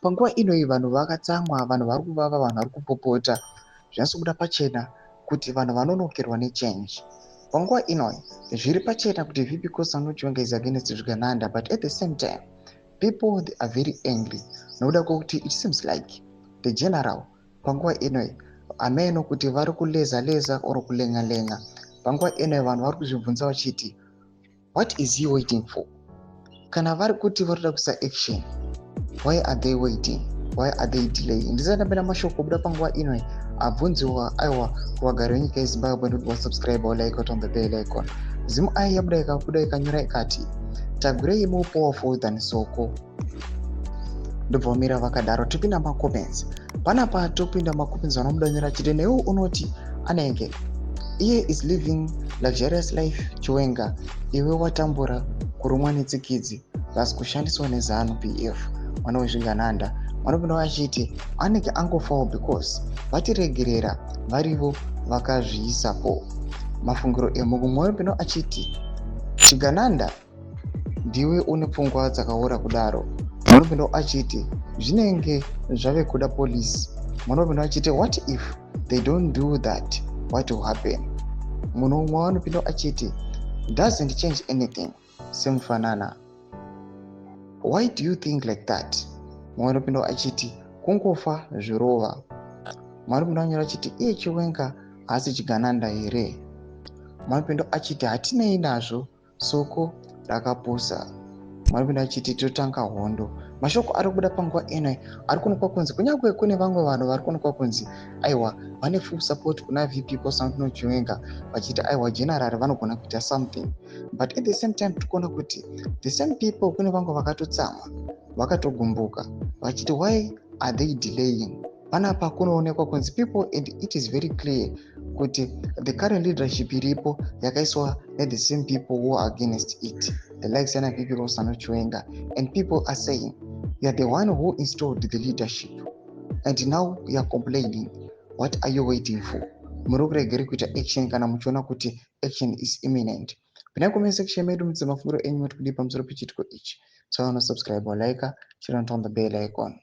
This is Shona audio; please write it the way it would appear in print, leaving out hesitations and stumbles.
Panguva ino vanhu vakatsamwa, vanhu vari kuvava, vanhu vari kupopota. Zvinyatsobuda pachena kuti vanhu vanonokerwa nechange. Panguva ino zviri pachena kuti VP Constantino Chiwenga is against zvigananda, but at the same time people, they are very angry nokuda kwekuti it seems like the general panguva ino hameno kuti vari kuleza leza or kulenga lenga. Panguva ino vanhu vari kuzvibvunza vachiti, "What is he waiting for?" Kana vari kuti vari kuda kuisa action, why are they waiting? Why are they delaying? Ndisati ndapinda mashoko kubuda panguva ino abvunziwa, aiwa, kuvagari venyika yeZimbabwe, nekuti wasubscribe, walike, on the bell icon. ZimEye yabuda, ikabuda, ikanyora ikati, "Tagwirei more powerful than Soko." Ndobva vamira vakadaro. Topinda macomments panapa, topinda macomments. Vanomudanyira chiti newe unoti anenge iye is living luxurious life Chiwenga, iwe watambura kurumwa netsikidzi plus kushandiswa neZANU PF, mwana wezvigananda. Vanopinda vachiti anenge angofawo because vatiregerera varivo vakazviisapo. Mafungiro emumwe vanopinda achiti, "Chigananda ndiwe une pfungwa dzakaora kudaro." Vanopinda achiti zvinenge zvave kuda polisi. Vanopinda achiti, "What if they don't do that? What will happen?" Munhu umwe vanopinda achiti, "Doesn't change anything." Semufanana, "Why do you think like that?" Mumwe anopinda achiti, "Kungofa zvirova." Mumwe anopinda anyora achiti, "Iye Chiwenga haasi chigananda here?" Mumwe anopinda achiti, "Hatinei nazvo, Soko rakapusa." Mumwe anopinda achiti, "Totanga hondo." Mashoko ari kubuda panguva ino ari kuonekwa kunzi kunyange kune vamwe vanhu vari kuonekwa kunzi aiwa, vane full support kuna VP Constantino Chiwenga, vachiti aiwa, general vanogona kuita something, but at the same time tiri kuona kuti the same people, kune vamwe vakatotsamwa, vakatogumbuka vachiti, "Why are they delaying?" Panapa kunoonekwa kunzi people, and it is very clear kuti the current leadership iripo yakaiswa nethe same people who are against it, the likes ana VP Constantino Chiwenga, and people are saying, "You are the one who installed the leadership and now you are complaining. What are you waiting for? Muri kuregeri kuita action kana muchiona kuti action is imminent?" Pinai comment section medu mudze mafungiro enyu, mati kudii pamusoro pechiitiko ichi. Tsaona, subscribe, like, share and on the bell icon.